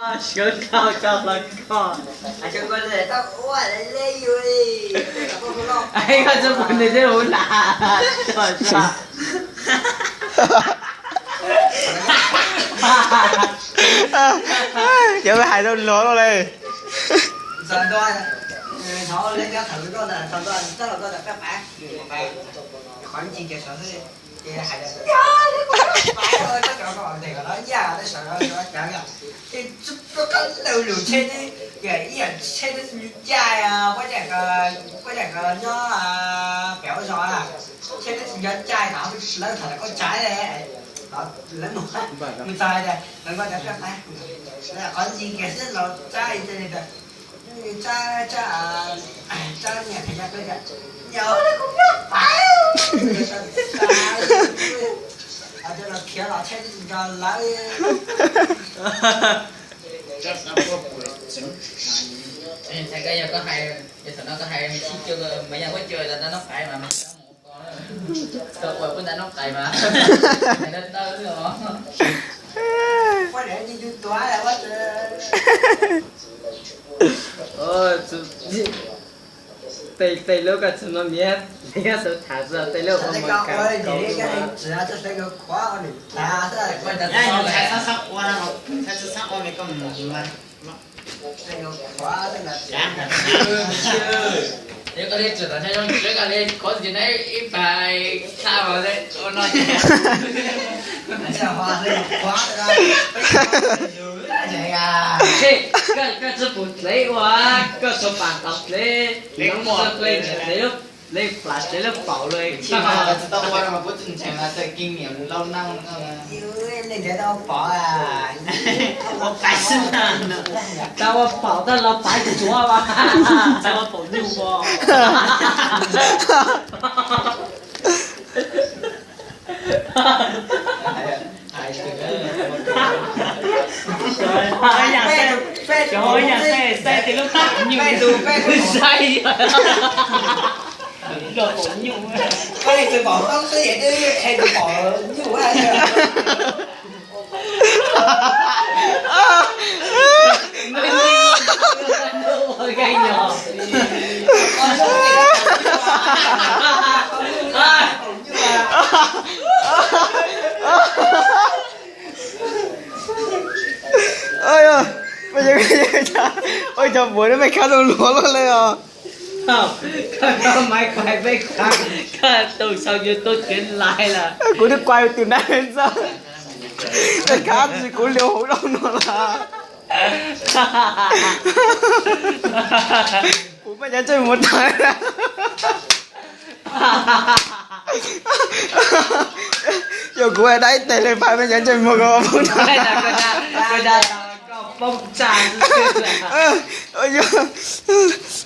Sawv tau tso hlo koj. Koj tsis pom nws tej hauv lam tso. Cov hais tau lov loj le. Lus tsheb, ib yam tsheb twb tsis nco caij, puab tseem nyob pem ua zog na, tsheb twb tsis nco caij no, lawv tham koj tsav, lawv mus txog hais tias, qhov ntsis kiag xwb los tsaib, tsaib, tsaib niam qhia, nyaum kuv nyob pab, coj los khiav los tsheb twb tsis nco lawv. Thaum no koj hais sib cuag mas yog huab cua nram nrob qais mas, koj ua puab nram nrob qais mas, hais dawb dawb os. Tej, tej lub koj txog no miab, miab sawv tham xwb, tej lub ua mas kav kaus mas. Yog koj li tseem tom nyob zoo tsev koj li khuav tus ntses na ib pais txhaj los ua no ces. Koj tsis pum dlev ua, koj tsuas pam tau dlev, nov muaj dlev, dlev plam dlev lub paum lawm. Tau ua paum tab los paiv tsuav as, tau ua paum nyuj as. Cov ib yam saib, saib tej lub paum nyuj saib lub paum nyuj. Ua cov npuav mej khab zoo luag luaj li os. Koj maiv kuais peb khab, koj tus sau YouTube kev lais lawm. Kuv twb kuais tus nab xwb. Peb khab tsis kuv liu hauv loj no lawm. Kuv mej cov ntsej muag tag. Yog kuv dai ib teg li pab mej cov ntsej muag ko poob tag.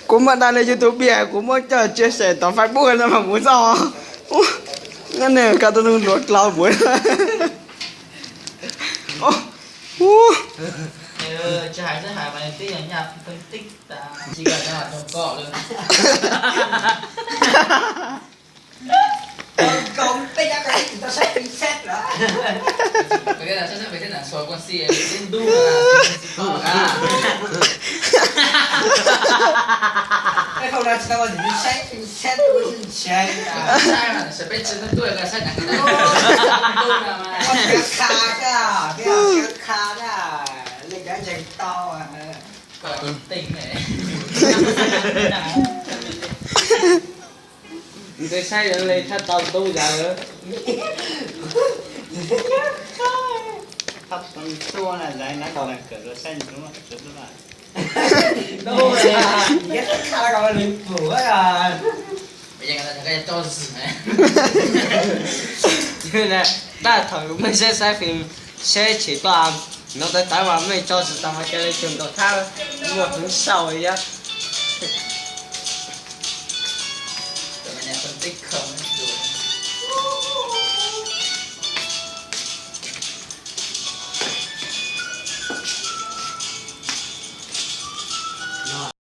Kuv muab dai li YouTube pia, kuv muab coj chia sẻ tom Facebook no mas kuv txoj. Nyob ne koj tau nug luav dlau npuav. Nws saib li tshaj tau ntub yam. Tab thaum mej saib saib fim, saib tshim toj, hnov tawv tawv mas mej tso zis tau mas ca le cuag nkaus thab muaj hwv sau li thiab.